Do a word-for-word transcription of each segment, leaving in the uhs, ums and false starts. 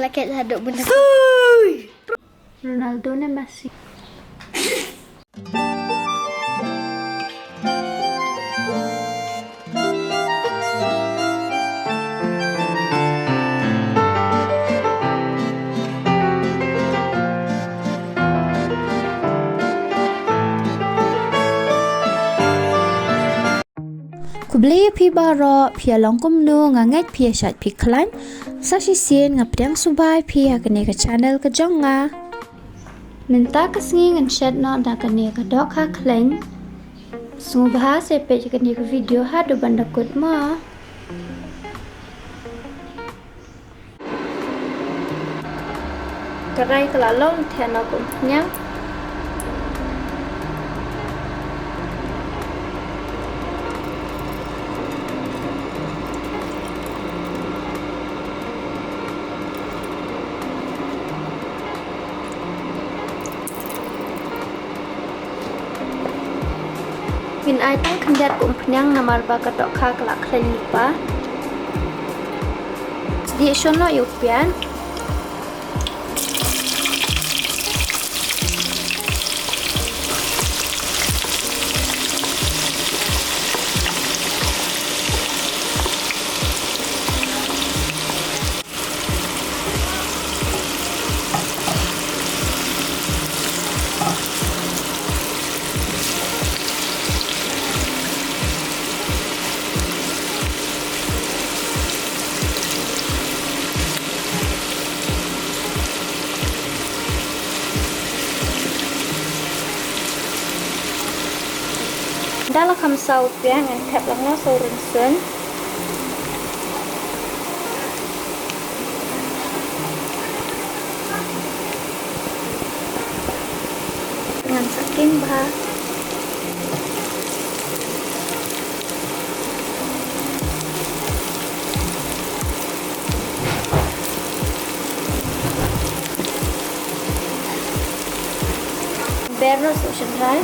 Laket haduh benda. Ronaldo ne Messi? Khublei ïa phi baroh, phi ïa long kumno, nga ngeit phi ïa shait phi khlaiñ. Sa shisien nga pdiang sngewbha ïa phi ha kane ka channel ka jong nga. Mynta ka sngi ngan shet noh da kane ka dohkha khlaiñ. Sngewbha sa peit ïa kane ka video haduh ban da kut mo. Karai ka la long, theh noh ka umphniang. Ngin ai tang khyndiat ka umphniang namar ba ka dohkha ka la khlaiñ lypa. Dih shuh noh ïa u piat. Ynda la kham saw u piat ngan thep lang noh sa u rynsun. Ngan sa kheiñ bha. Ber noh sa u shynrai.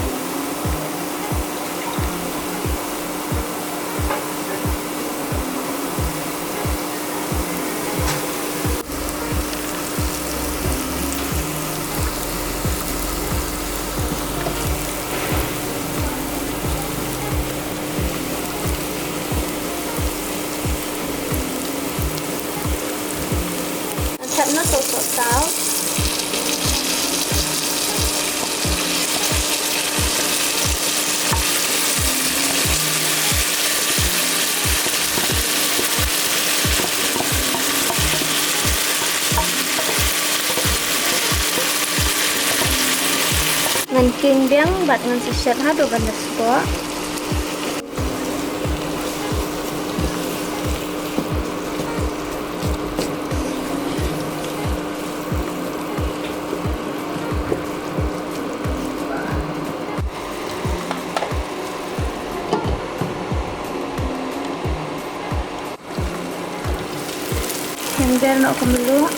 Thep noh sa u sohsaw. Ngan kheiñ biang bad ngan sa shet haduh ban da sboh. Ngan ber noh ka mluh.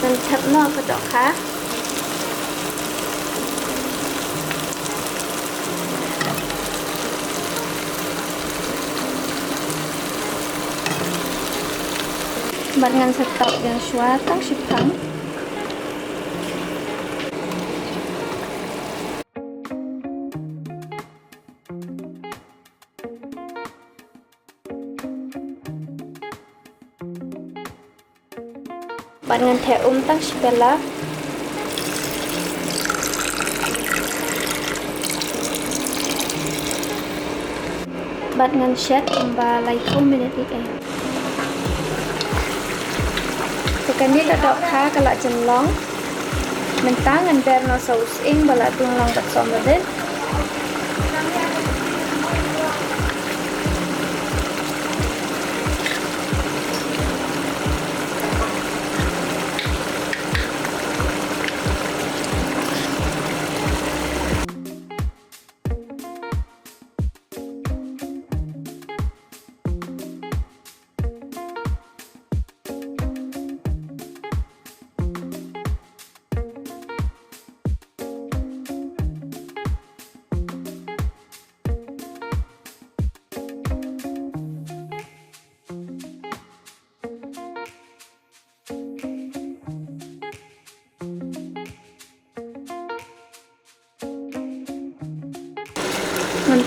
Ngan thep noh ka dohkha. Bad ngan sa tap biang shuwa tang shiphang. Bad ngan theh um tang shi pela. Bad ngan shet kumba laiphew minit ïa. Te kane ka dohkha ka la jin long. Mynta ngan ber noh sa u sying ba la dung lang bad sohmyrdit.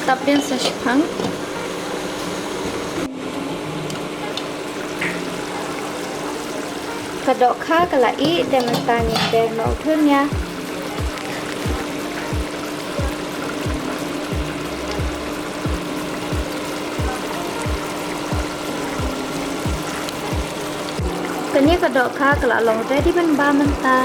Tap biang sa shipang. Ka dohkha ka la ih, te mynta ngin ber noh u thun ïa. Kane ka dohkha ka la long ready ban bam mynta.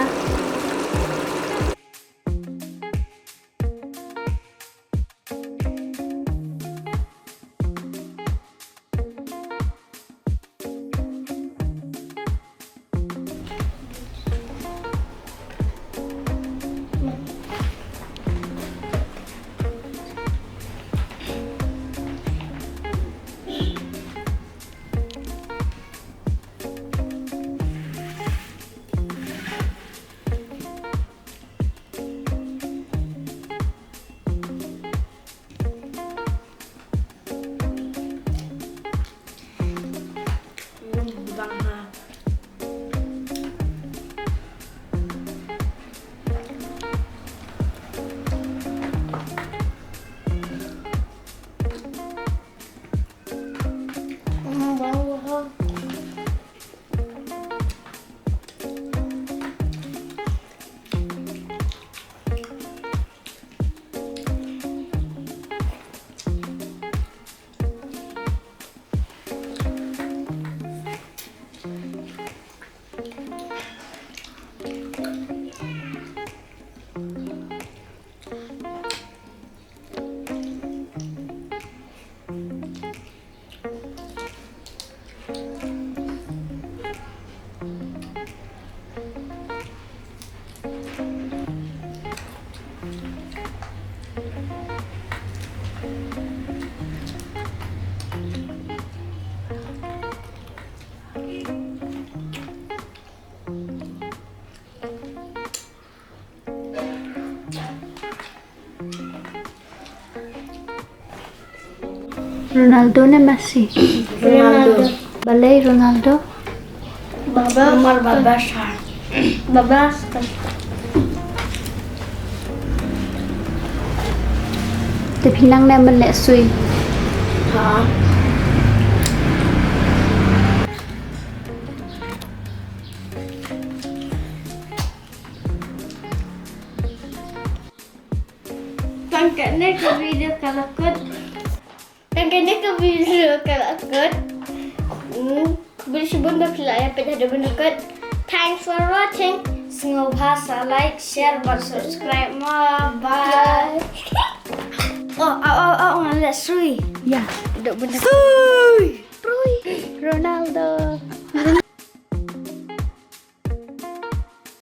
Ronaldo ne Messi? Ronaldo. Balei Ronaldo? Baba. Umar baba sha. Baba. Te phi nang ne men leh sui? Ha. Tang kane ka video ka la kut. Tang kane ka video ka la kut. Hmm. Khublei shibun ba phi la ïa peit haduh ban da kut. Thanks for watching. Sngewbha sa like, share bad subscribe mo. Bye. Oh, oh, oh, oh, nga leh sui. Ïa. Haduh ban da kut. Sui. Prui. Ronaldo.